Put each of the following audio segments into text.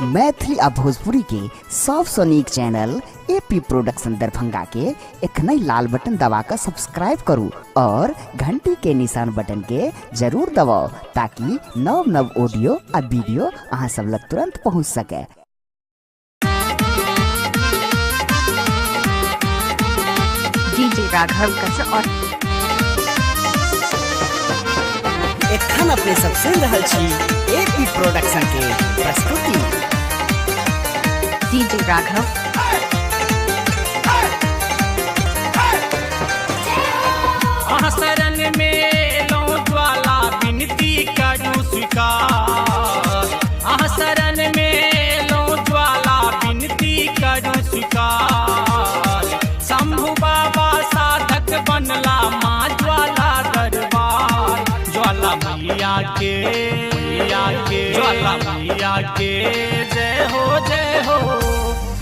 मैथिली आ भोजपुरी के सबसँ नीक चैनल एपी प्रोडक्शन दरभंगा के एखनहि लाल बटन दबा कऽ सब्सक्राइब करू और घंटी के निशान बटन के जरूर दबाउ ताकि नव नव ऑडियो आ वीडियो अहाँ सब लग तुरंत पहुंच सके। डीजे राघव कसौर। एखन अपने सब सुनि रहल छी एपी प्रोडक्शन के प्रस्तुति। डीजे राघव। अहाँ शरण में एलहुँ ज्वाला, विनती करू स्वीकार। अहाँ शरण में एलहुँ ज्वाला, विनती करू स्वीकार। शंभु बाबा साधक बनला माँ ज्वाला दरबार। ज्वाला मैया के, मैया के, ज्वाला मैया के जय हो जय हो।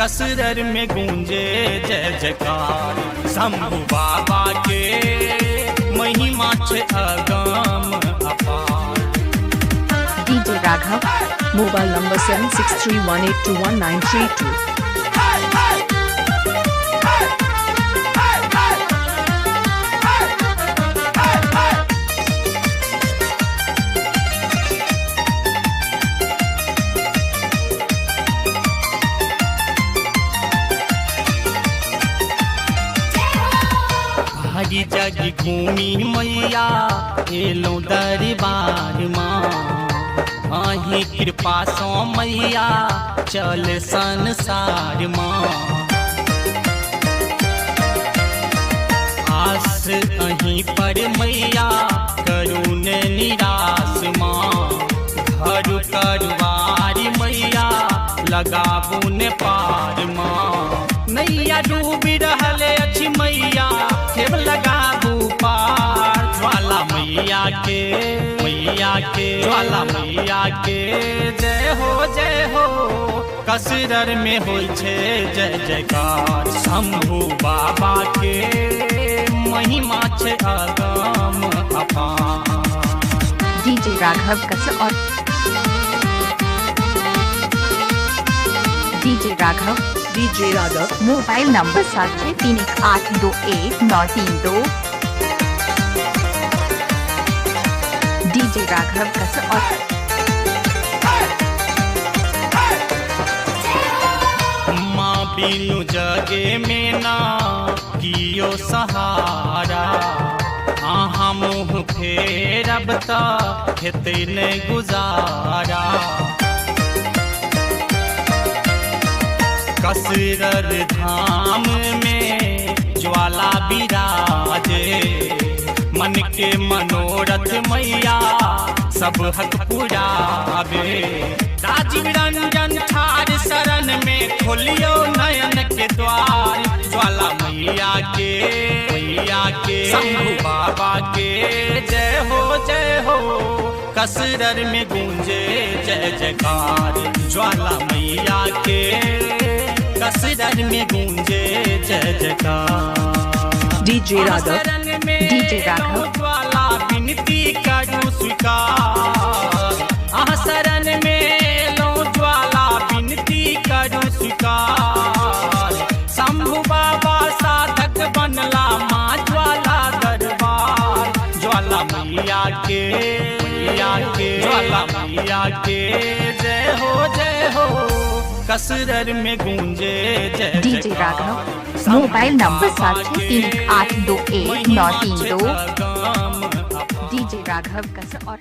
कसरर में गूंजे जय जयकार। शंभु बाबा के महिमा छे अगम अपार। DJ Raghav. Mobile number 7631821932. हरी जग घूमी मैया एलहुँ दरबार माँ। अहीं कृपा सो मैया चल संसार माँ। आस अहीं पर मैया करू ने निराश माँ। घर करवारी मैया लगाबू ने पार माँ। नैया डूबी रहल अछि मैया खेब लगाबू पार। ज्वाला मैया के, मैया के, ज्वाला मैया के जय हो जय हो। कसरर में होइ छे जय जयकार। शंभु बाबा के महिमा छे अगम अपार। DJ Raghav Kasaur. DJ Raghav. DJ Raghav. Mobile number 7631821932. DJ Raghav Kasaur. माँ बिनु जगे में ना कियो सहारा। अहाँ मुँह फेरब त हेतै ने गुजारा। कसरर धाम में ज्वाला विराजे। मन के मनोरथ मैया सब हक पुरावे। राजीव रंजन ठार शरण में खोलियो नयन के द्वार। ज्वाला मैया के, मैया के, शंभु बाबा के जय हो जय हो। कसरर में गूंजे जय जयकार। ज्वाला मैया के कसरर में गूंजे जय जयकार। DJ Raghav. DJ Raghav. ज्वाला विनती करू स्वीकार। अहाँ शरण में एलहुँ ज्वाला, विनती करू स्वीकार। शंभु बाबा साधक बनला माँ ज्वाला दरबार। ज्वाला मैया के, मैया के, ज्वाला मैया के जय हो जय हो। कसरर में गूंजे जय डीजे जयकार। Raghav. Mobile number 7631821932. DJ Raghav कसौर।